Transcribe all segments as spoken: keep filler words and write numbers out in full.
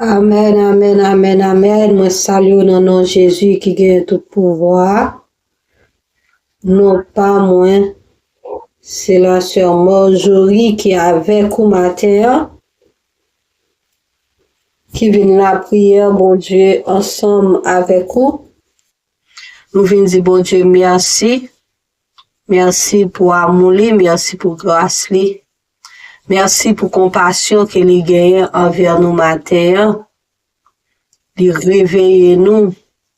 Amèn, amèn, amèn, amèn. Mwen salye w nan non Jezi ki gen tout pouvwa a. Non pa mwen, se la sè Marjorie ki avèk ou maten an, ki vin lapriyè Bondye ansanm avèk ou. Nou vin di Bondye mèsi. Mèsi pou amou li, mèsi pou gras li. Mèsi pou konpasyon ke li genyen anvè nou maten an. Li reveye nou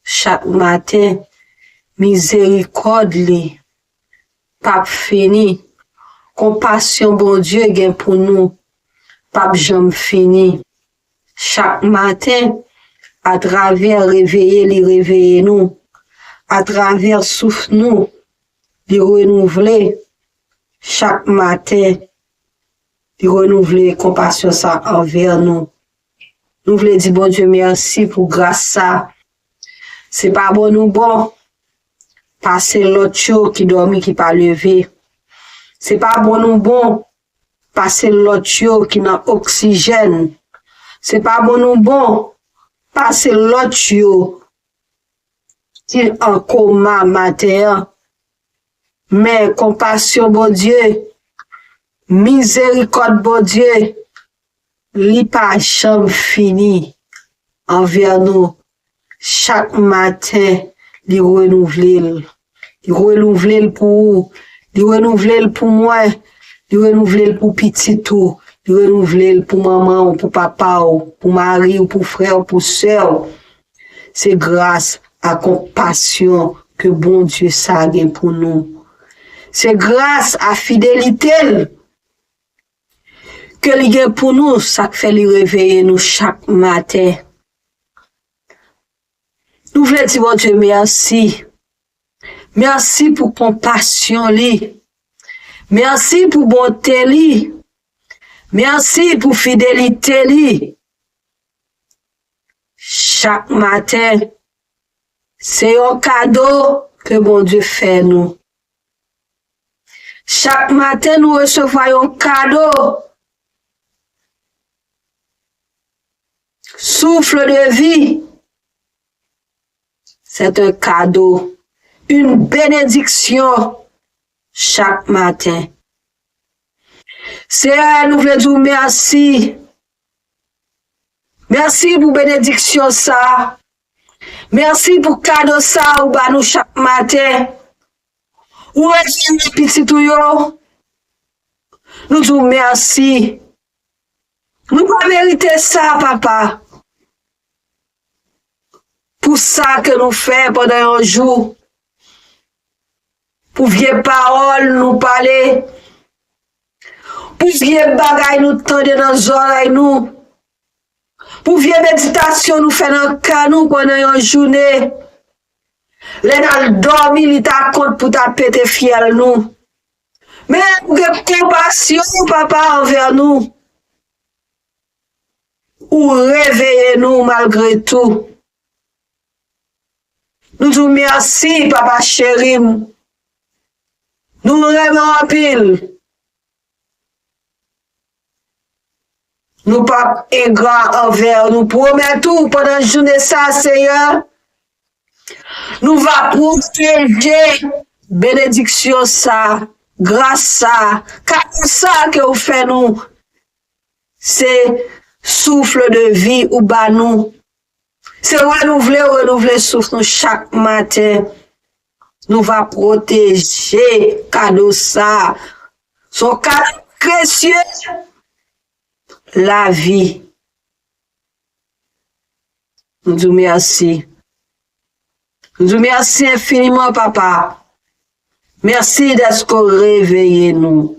chak maten. Mizerikòd li p ap fini. Konpasyon Bondye gen pou nou p ap janm fini. Chak maten, atravè reveye li reveye nou, atravè souf nou, li renouvle. Chak maten, li renouvle konpasyon sa anvè nou. Nou vle di Bondye mèsi pou gras sa. Se pa bon nou bon pase lòt yo ki dòmi, ki pa leve. Se pa bon nou bon pase lòt yo ki nan oksijèn. Se pa bon nou bon pase lòt yo ki an koma maten an. Men konpasyon Bondye, mizerikòd Bondye, li pa janm fini anvè nou. Chak maten, li renouvle l. Li renouvle l pou ou. Li renouvle l pou mwen. Li renouvle l pou pitit ou. Li renouvle l pou manman w, pou papa w, pou mari w, pou frè w, pou sè w. Se gras a konpasyon ke Bondye sa gen pou nou. Se gras a fidelite l ke li gen pou nou, sa k fè li reveye nou chak maten. Nou vle di Bondye mèsi. Mèsi pou konpasyon li. Mèsi pou bonte li. Mèsi pou fidelite li. Chak maten, se yon kado ke Bondye fè nou. Chak maten, nou resevwa yon kado. Souffle de vie, c'est un cadeau, une bénédiction chaque matin. Seyè, nou vle di w mèsi. Mèsi pou benediksyon sa. Mèsi pou kado sa ou ba nou chak maten. Ou reveye pitit ou yo. Nou di w mèsi. Nou pa merite sa, Papa. Pou sa ke nou fè pandan yon jou. Pou vye pawòl nou pale. Pou vye bagay nou tande nan zòrèy nou. Pou vye meditasyon nou fè nan kè nou pandan yon jounen. Lè n al dòmi, li ta kont pou ta pete fyèl nou. Men ou gen konpasyon, Papa, anvè nou. Ou reveye nou malgre tou. Nou di w mèsi, Papa cheri m. Nou renmen w anpil. Nou p ap engra anvè w. Nou pwomèt ou pandan jounen sa, Seyè, nou va pwoteje benediksyon sa, gras sa, kado sa ke w fè nou. Se souffle de vie ou ba nou. Se renouvle, renouvle souf nou chak maten. Nou va pwoteje kado sa. Se yon kado presye, lavi. Nou di w mèsi. Nou di w mèsi enfiniman, Papa. Mèsi dèske w reveye nou.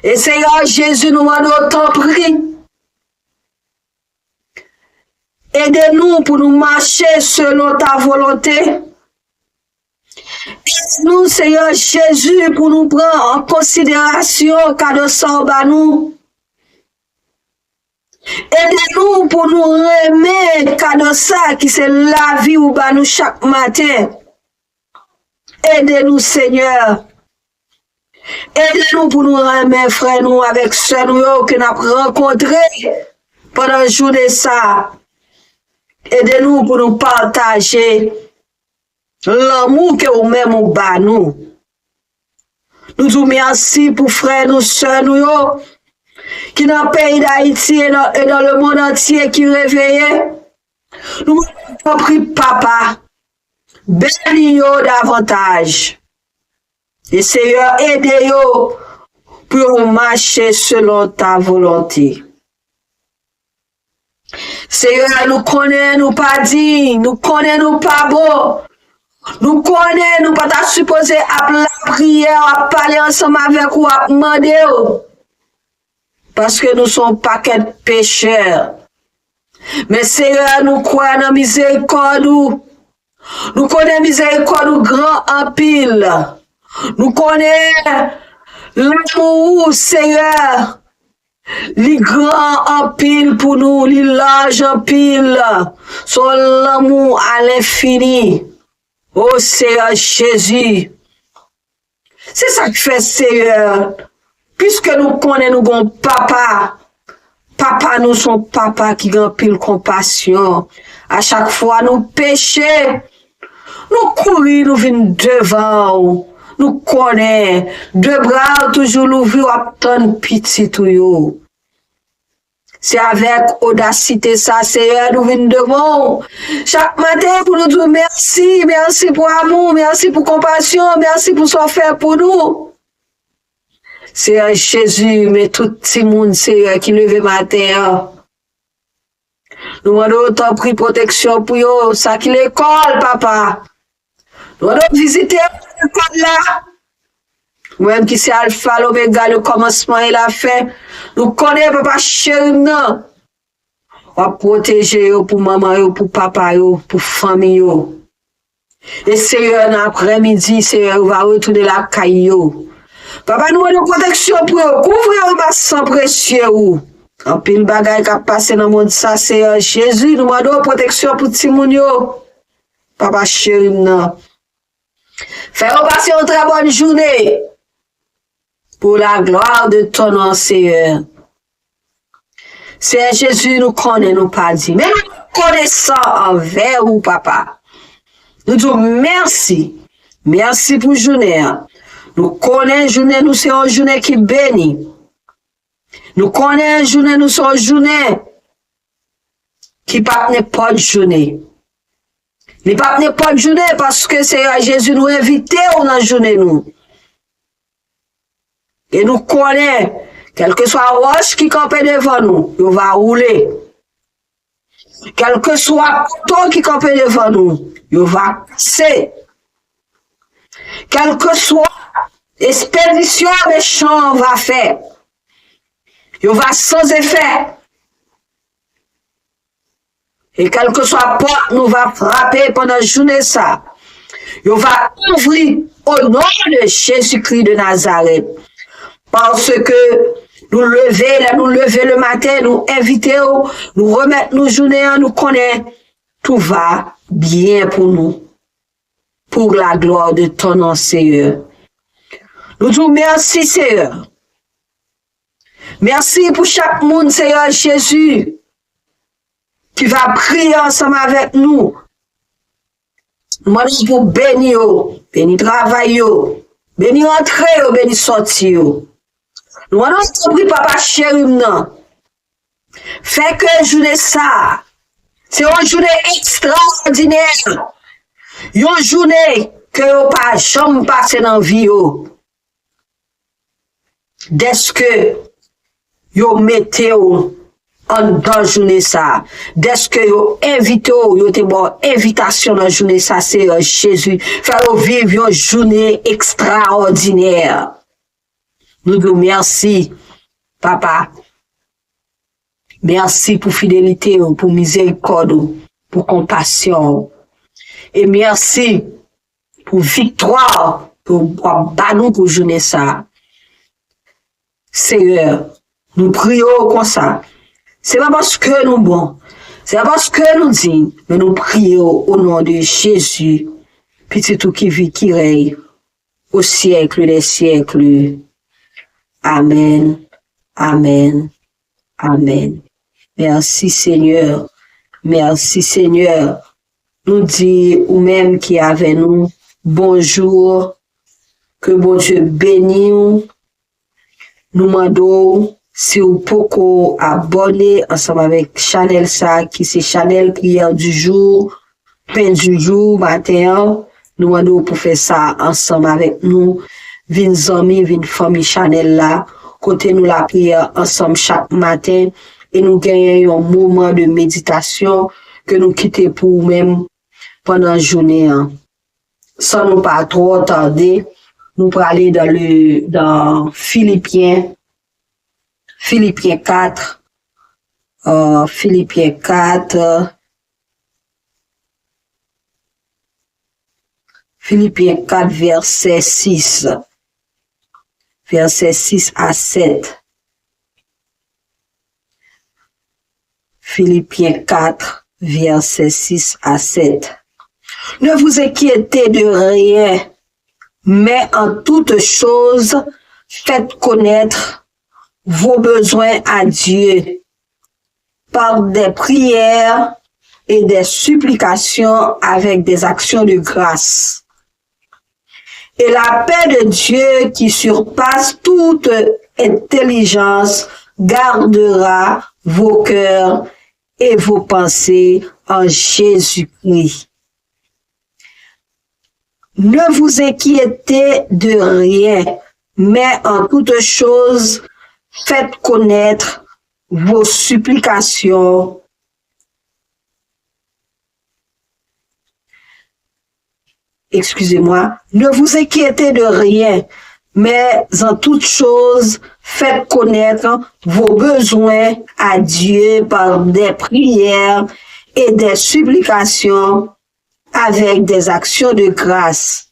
E Seyè Jezi, nou mande w, tanpri, ede nou pou nou mache selon ta volonte. Ede nou, Seyè Jezi, pou nou pran an konsiderasyon kado sa w ba nou. Ede nou pou nou renmen kado sa ki se lavi ou ba nou chak maten. Ede nou, Senyè. Ede nou pou nou renmen frè nou avèk sè nou yo ke n ap rankontre pandan jounen sa. Ede nou pou nou pataje lanmou ke ou menm ou ba nou. Nou di w mèsi pou frè nou, sè nou yo, ki nan peyi Dayiti e nan, e nan lemonn antye ki reveye. Nou mande w tanpri, Papa, beni yo davantaj. E Seyè, ede yo pou yo mache selon ta volonte. Seyè, nou konnen nou pa diy, nou konnen nou pa bon. Nou konnen nou pa ta sipoze ap lapriyè, ap pale ansanm avèk ou, ap mande w. Paske nou se yon pakèt pechè. Men Seyè, nou kwè nan mizerikòd ou. Nou konnen mizerikòd ou gran anpil. Nou konnen lanmou ou, Seyè, li gran anpil pou nou, li laj anpil. Se yon lanmou alenfini. O Seyè Jezi, se sa k fè, Seyè, piske nou konnen nou gen yon papa, papa nou se yon papa ki gen anpil konpasyon. A chak fwa nou peche, nou kouri, nou vin devan w. Nou konnen de bra w toujou louvri, w ap tann pitit ou yo. Se avèk odasite sa, Seyè, nou vin devan w chak maten pou nou di w mèsi, mèsi pou amou, mèsi pou konpasyon, mèsi pou sa w fè pou nou. Seyè Jezi, men tout timoun, Seyè, ki leve maten an. Nou mande w tanpri pwoteksyon pou yo, sa ki lekòl, Papa. Nou mande w vizite lekòl la. Ou menm ki se Alfa, Lomega, le kòmansman e la fen. Nou konnen, Papa cheri m nan, w ap pwoteje yo pou manman yo, pou papa yo, pou fanmi yo. E Seyè, nan aprèmidi, Seyè, yo va retounen lakay yo. Papa, nou mande w pwoteksyon pou yo. Kouvri yo anba san presye ou. Anpil bagay k ap pase nan mond sa, Seyè Jezi, nou mande w pwoteksyon pou timoun yo. Papa cheri m nan. Fè yo pase yon trè bòn jounen. Pour la gloire de ton nom, Seyè. Seyè Jezi, nou konnen nou pa diy, men nou rekonesan anvè ou, Papa. Nou di w mèsi. Mèsi pou jounen an. Nou konnen jounen nou se yon jounen ki beni. Nou konnen jounen nou se yon jounen ki p ap nenpòt jounen. Li p ap nenpòt jounen paske Seyè Jezi, nou envite w nan jounen nou. E nou konnen, kèlkeswa wòch ki kanpe devan nou, yo va woule. Kèlkeswa poto ki kanpe devan nou, yo va kase. Kèlkeswa espedisyon mechan an va fè, yo va san efè. E kèlkeswa pòt nou va frape pandan jounen sa, yo va ouvri o non de Jezikri de Nazarèt. Paske nou leve, lè nou leve le maten, nou envite w, nou remèt nou jounen an, nou konnen tout va byen pou nou. Pour la gloire de ton nom, Seyè. Nou di w mèsi, Seyè. Mèsi pou chak moun, Seyè Jezi, ki va priye ansanm avèk nou. Nou mande w pou beni yo, beni travay yo, beni rantre yo, beni sòti yo. Nou mande w tanpri, Papa cheri m nan, fè ke jounen sa a, se yon jounen ekstraòdinè, yon jounen ke yo pa janm pase nan vi yo. Dèske yo mete w anndan jounen sa a, dèske yo envite w, yo te ba w envitasyon nan jounen sa, Seyè Jezi, fè yo viv yon jounen ekstraòdinè. Nou di w mèsi, Papa. Mèsi pou fidelite w, pou mizerikòd ou, pou konpasyon w. E mèsi pou viktwa ke w ap ba nou pou jounen sa a. Seyè, nou priye w konsa. Se pa paske nou bon, se pa paske nou diy, men nou priye w o non de Jezi, Pitit ou ki viv, ki rèy o syèk dè syèk. Amèn, amèn, amèn. Mèsi, Senyè. Mèsi, Senyè. Nou di ou menm ki avè nou, bonjou. Ke Bondye beni w. Nou mande w, si w poko abòne ansanm avèk chanèl sa a, ki se chanèl Prière du jour, Pain du jour, maten an, nou mande w pou fè sa ansanm avèk nou. Vin zanmi, vin fanmi chanèl la, kote nou lapriyè ansanm chak maten, e nou genyen yon moman de meditasyon ke nou kite pou ou menm pandan jounen an. San nou pa twò tande, nou prale dans le, dans Filipyen, Filipyen kat, euh, Filipyen kat, Filipyen kat, vèsè sis, vèsè sis a sèt. Filipyen kat, vèsè sis a sèt. Ne vous inquiétez de rien, mais en toute chose, faites connaître vos besoins à Dieu par des prières et des supplications avec des actions de grâce. Et la paix de Dieu qui surpasse toute intelligence gardera vos cœurs et vos pensées en Jésus-Christ. Ne vous inquiétez de rien, mais en toute chose, faites connaître vos supplications. Excusez-moi, ne vous inquiétez de rien, mais en toute chose, faites connaître vos besoins à Dieu par des prières et des supplications avec des actions de grâce.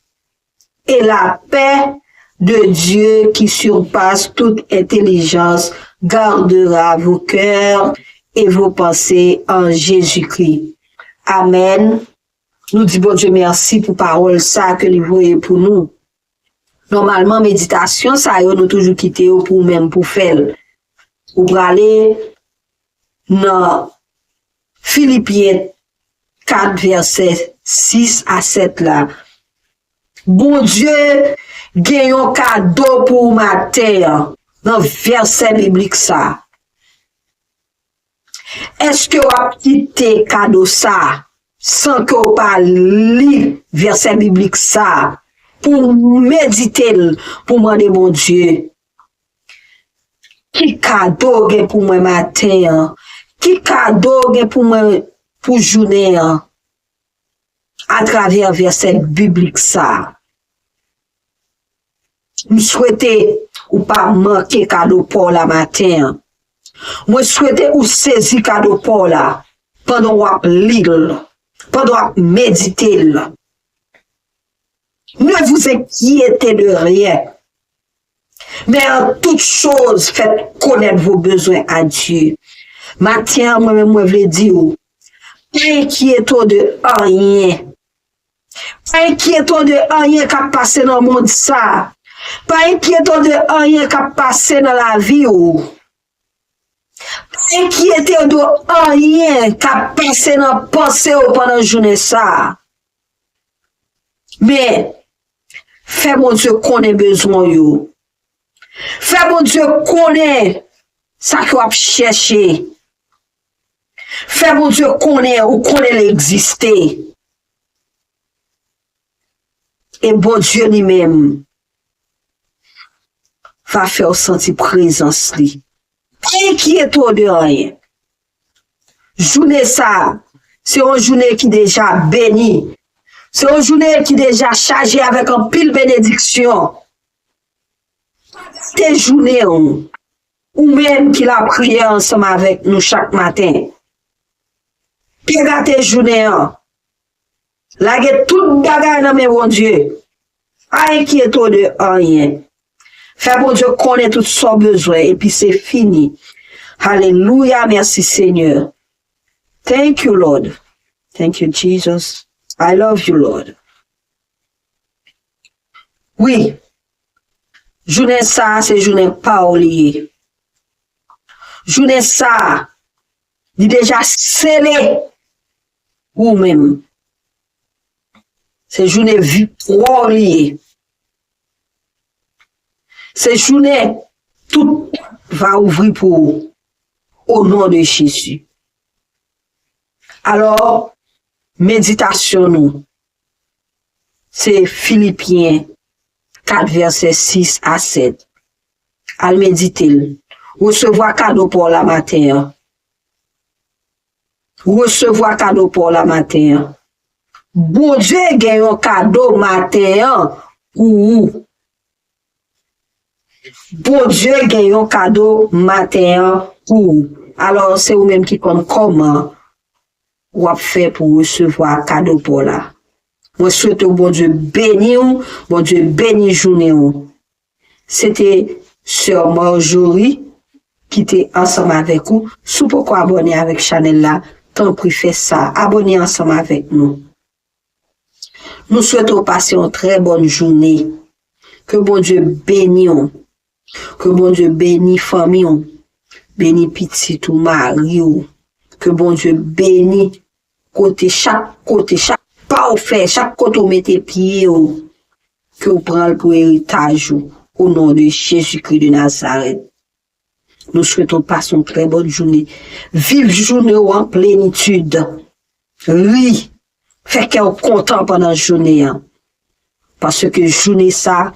Et la paix de Dieu qui surpasse toute intelligence gardera vos cœurs et vos pensées en Jésus-Christ. Amen. Nou di Bondye mèsi pou pawòl sa ke li voye pou nou. Nòmalman, meditasyon sa yo, nou toujou kite yo pou ou menm pou fè l. Ou prale nan Filipyen kat, vèsè sis a sèt la. Bondye gen yon kado pou ou maten an, nan vèsè biblik sa. Èske w ap kite kado sa a san ke w pa li vèsè biblik sa a, pou w medite l, pou w mande Bondye, ki kado w gen pou mwen maten an? Ki kado w gen pou mwen pou jounen an? Atravè vèsè biblik sa a. M swete ou pa manke kado pa w la maten an. Mwen swete ou sezi kado pa w la pandan w ap li l, pandan w ap medite l. Ne vous inquiétez de rien, mais en toute chose, faites connaître vos besoins à Dieu. Maten an, mwen menm, mwen vle di w, pa enkyete w de anyen. Pa enkyete w de anyen k ap pase nan mond sa. Pa enkyete w de anyen k ap pase nan lavi w. Pa enkyete w de anyen k ap pase nan panse w pandan jounen sa. Men, fè Bondye konnen bezwen w yo. Fè Bondye konnen sa ke w ap chèche. Fè Bondye konnen ou konnen l egziste. E Bondye li menm va fè w santi prezans li. Pa enkyete w de anyen. Jounen sa a, se yon jounen ki deja beni. Se yon jounen ki deja chaje avèk anpil benediksyon. Pa gate jounen w. Ou menm ki lapriyè ansanm avèk nou chak maten. Pa gate jounen an. Lage tout bagay nan men Bondye. Pa enkyete w de anyen. Fè Bondye konnen tout sa w bezwen, epi se fini. Alelouya, mèsi Senyè. Thank you, Lord. Thank you, Jesus. I love you, Lord. Wi. Jounen sa a, se jounen pa w li ye. Jounen sa a, Li deja sele pou ou menm. Se jounen viktwa w li ye. Se jounen tout va ouvri pou ou. O non de Jezi. Alò, meditasyon nou, se Filipyen kat vèsè sis a sèt. Al medite l. Resevwa kado pa w la maten an. Resevwa kado pa w la maten an. Bondye gen yon kado maten an pou ou. Bondye gen yon kado maten an pou ou. Alò, se ou menm ki konn kòman w ap fè pou resevwa kado pa w la. Mwen swete w Bondye beni w, Bondye beni jounen w. Se te sè Marjorie ki te ansanm avèk ou. Si w poko abòne avèk chanèl la, tanpri fè sa. Abòne ansanm avèk nou. Nou swete w pase yon trè bòn jounen. Ke Bondye beni w. Ke Bondye beni fanmi w. Beni pitit ou, mari w. Ke Bondye beni kote, chak kote, chak pa w fè, chak kote w mete pye w. Ke w pran l pou eritaj ou. O non de Jezikri de Nazarèt. Nou swete w pase yon trè bòn jounen. Viv jounen w an plenitid. Ri. Fè kè w kontan pandan jounen an. Paske jounen sa,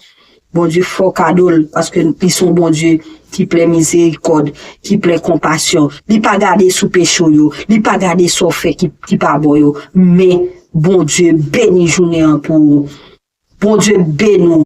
Bondye fè w kado l, paske li se yon Bondye ki plen mizerikòd, ki plen konpasyon. Li pa gade sou peche w yo, li pa gade sa w fè ki, ki pa bon yo. Men, Bondye beni jounen an pou ou. Bondye beni w,